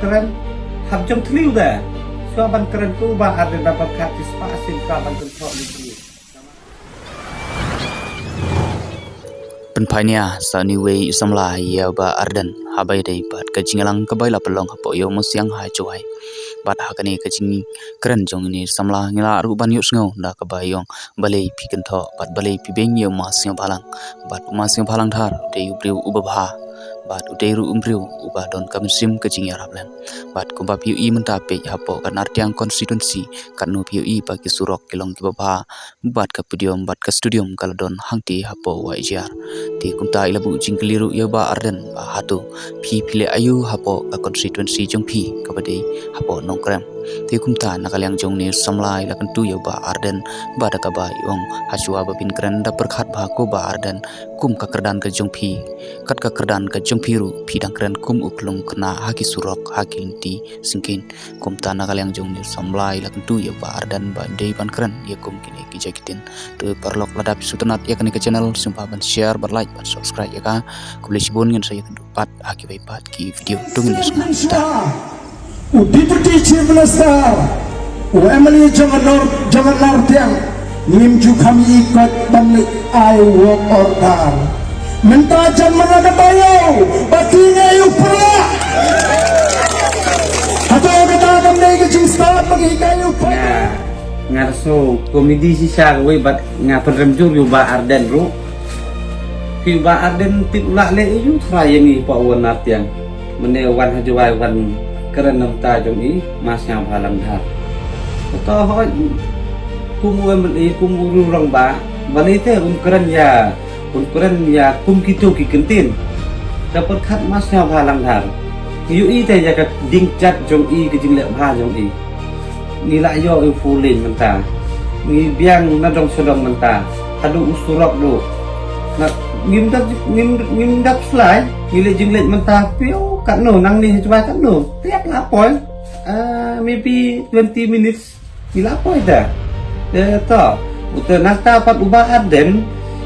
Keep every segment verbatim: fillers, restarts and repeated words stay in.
Kren hap jong tliu da. Shuwa ban kren ko Bah Ardent da pyrkhat shispah sien shuwa ban kynthoh ïa u briew. Pynphai nia sa uni wei i samla ïa Bah Ardent ha ba ïadei bad ka jingïalang kaba la pynlong hapoh Ïew Mawsiang ha Jowai. Bad ha kane ka jingkren jong ine i samla ngi lah ruh ban ïohsngew da kaba ïong balei phi kynthoh bad balei phi beiñ ïa u Ma Sniawbhalang. Bad u Ma Sniawbhalang Dhar u dei u briew uba bha bad u dei ruh u briew uba don ka mynsiem ka jingïarap lem. Bad kumba phi ïohi mynta peit hapoh ka Nartiang constituency katno phi ïohi ba ki surok ki long kiba bha bad ka podium bad ka stadium ka la don hangtei hapoh Wahiajer. Te kumta i la buh jingkylli ruh ïa Bah Ardent ba hato phi phi leh aïu hapoh ka constituency jong phi kaba dei hapoh Nongkrem. Te kumta na ka liang jong ine i samla i la kyntu ïa Bah Ardent ba da kaba i ong ha shuwa ba phin kren da pyrkhat ba ko Bah Ardent kum ka kyrdan ka jong phi kat ka kyrdan ka jong phi ruh phi dang kren kum u khlung khynnah ha ki surok ha ki lynti syngkien. Kumta na ka liang jong ine i samla i la kyntu ïa Bah Ardent ba dei ban kren ïa kum kine ki jait ktien. To paralok lada phi sngewtynnat ïa kane ka channel sngewbha ban share ban like ban subscribe ïa ka. Khublei shibun ngin sa ïakynduh pat ha kiwei pat ki video. To ngin ïa sngewbha. U Deputy Chief Minister, u M L A jong ka Nor-, jong ka Nartiang, ngim ju kham ïohi koit ban leit ai work order. Mynta jan mynta ka taïew, ba ki ngi ïohi pyrshah. Hato kata kam dei ka jingstad ba ki ngi ïohi pyrshah. Nga, nga rasa komedi shisha kawei bad nga pynrem jur ïa u Bah Ardent ruh. Phi u Bah Ardent tip u lah leh aïu trai ïa ngi hapoh Nartiang. Mynne wan ha Jowai wan kren na bynta jong i Ma Sniawbhalang Dhar. Kato hoi kum u M L A kum u rangbah. Balei te un kren ïa, un kren ïa kum kito ki kyntien. Da pyrkhat Ma Sniawbhalang Dhar. Ngi ïohi te ïa ka ding jat jong i ka jingleh bha jong i. Ngi la ïoh ïa u four lane mynta. Ngi biang na dong sha dong mynta. Haduh u surok duh. Na, ngim da, ngim, ngim da slai. Ngi leh jingleh mynta phi ïoh katno nangne ha Jowai katno. Phi ïoh la poi. Ah, maybe twenty minutes. Ngi la poi da. Eh, to. Uta nangta pat u Bah Ardent.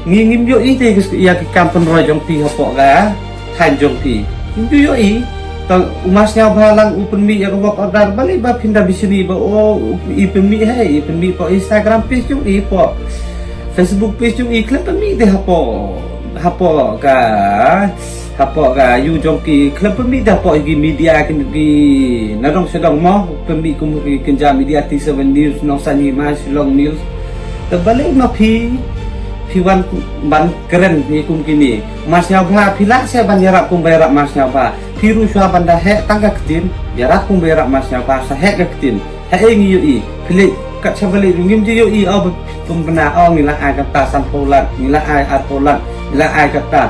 Ngi ngim ïohi te ïa ki kam pynroi jong phi hapoh ka thaiñ jong phi. Ngim ju ïohi. Tang u Ma Sniawbhalang u pynmih ïa ka work order balei ba phin da bishni ba o i pynmih hei, i pynmih hapoh Instagram page jong i, hapoh Facebook page jong i, khlem pynmih te hapoh, hapoh ka, hapoh ka ïew jong ki, khlem pynmih te hapoh ki media ki, ki na dong sha dong mo, pynmih kum ki kynja media T seven News, Nongsan Hima, Shillong News. Te balei ma phi, phi wan ban kren ïa kum kine. Ma Sniawbha phi lah seh ban ïarap kumba ïarap Ma Sniawbha. Phi ruh shuwa ban da heh tang ka ktien, ïarap kumba ïarap Ma Sniawbha sa heh ka ktien. Haei ngi ïohi, phi leh kat sha balei ruh ngim ju ïohi, o ba phi pynbna, o ngi la ai kata sanphew lak, ngi la ai arphew lak, ngi la ai kata.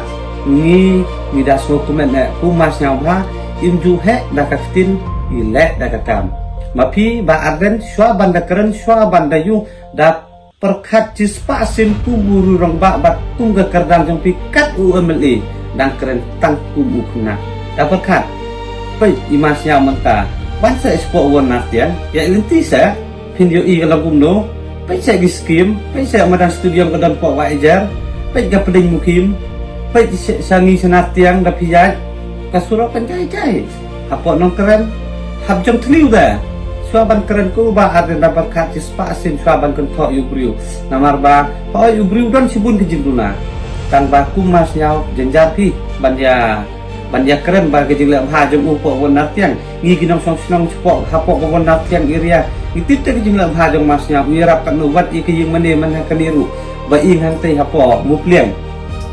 Ngi, ngi da sngewkmen eh, kum Ma Sniawbha, im ju heh da ka ktien, i leh da ka kam. Ma phi Bah Ardent, shuwa ban da kren, shuwa ban da ïoh, da pyrkhat shispah sien kum u rangbah bad kum ka kyrdan jong phi kat u M L A dang kren tang kum u khynnah. Da pyrkhat. Peit i Ma Sniaw mynta. Wan seh shapoh Nartiang. Ïa lynti seh. Phin ïohi ka long kumno. Peit seh ki skim. Peit seh madan stadium ka don hapoh Wahiajer. Peit ka pdeng Mukhim. Peit seh sha ngi sha Nartiang da phi ïaid. Ka surok kan jai jai. Hapoh Nongkrem hap jong tliu da. Shuwa ban kren ko Bah Ardent da pyrkhat shispah sien shuwa ban kynthoh ïa u briew. Namar ba hooid u briew don shibun ki jingduna. Tang ba kum Ma Sniaw jynjar phi ban ïa, ban ïa kren ba ka jingleh bha jong u hapoh Nartiang. Ngi ki nongshong shnong shapoh hapoh Nartiang area ngi tip te ka jingleh bha jong Ma Sniaw, u ïarap katno wat ïa ka ïing mane man ha kane ruh ba ïing hangtei hapoh Mupliang.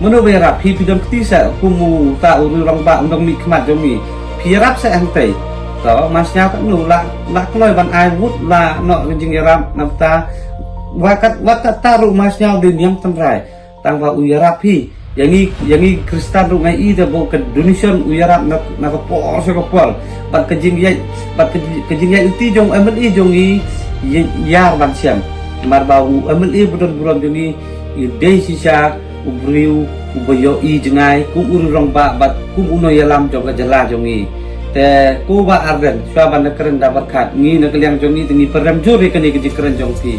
Mano ba ïarap? Phi phi don kti seh kum uta u rangbah u nongmihkhmat jong ngi. Phi ïarap seh hangtei. To Ma Sniaw katno la, la kloi ban ai wut la noh ka jingïarap na bynta wa kat, wa katta ruh Ma Sniaw dei niam tynrai. Tang ba u ïarap phi. Ïa ngi, ïa ngi Khristan ruh nga i da ba ka donation u ïarap na, na ka por sha ka por. Bad ka jingïaid, bad ka jing, ka jingïaid lynti jong u M L A jong ngi ïa, ïar ban shem. Namar ba u M L A ba don burom jong ngi i dei shisha u briew uba ïohi jngai kum u rangbah bad kum u nongïalam jong ka jylla jong ngi. Te ko Bah Ardent shuwa ban da kren da pyrkhat, ngi na ka liang jong ngi te ngi pyrem jur ïa kane ka jingkren jong phi.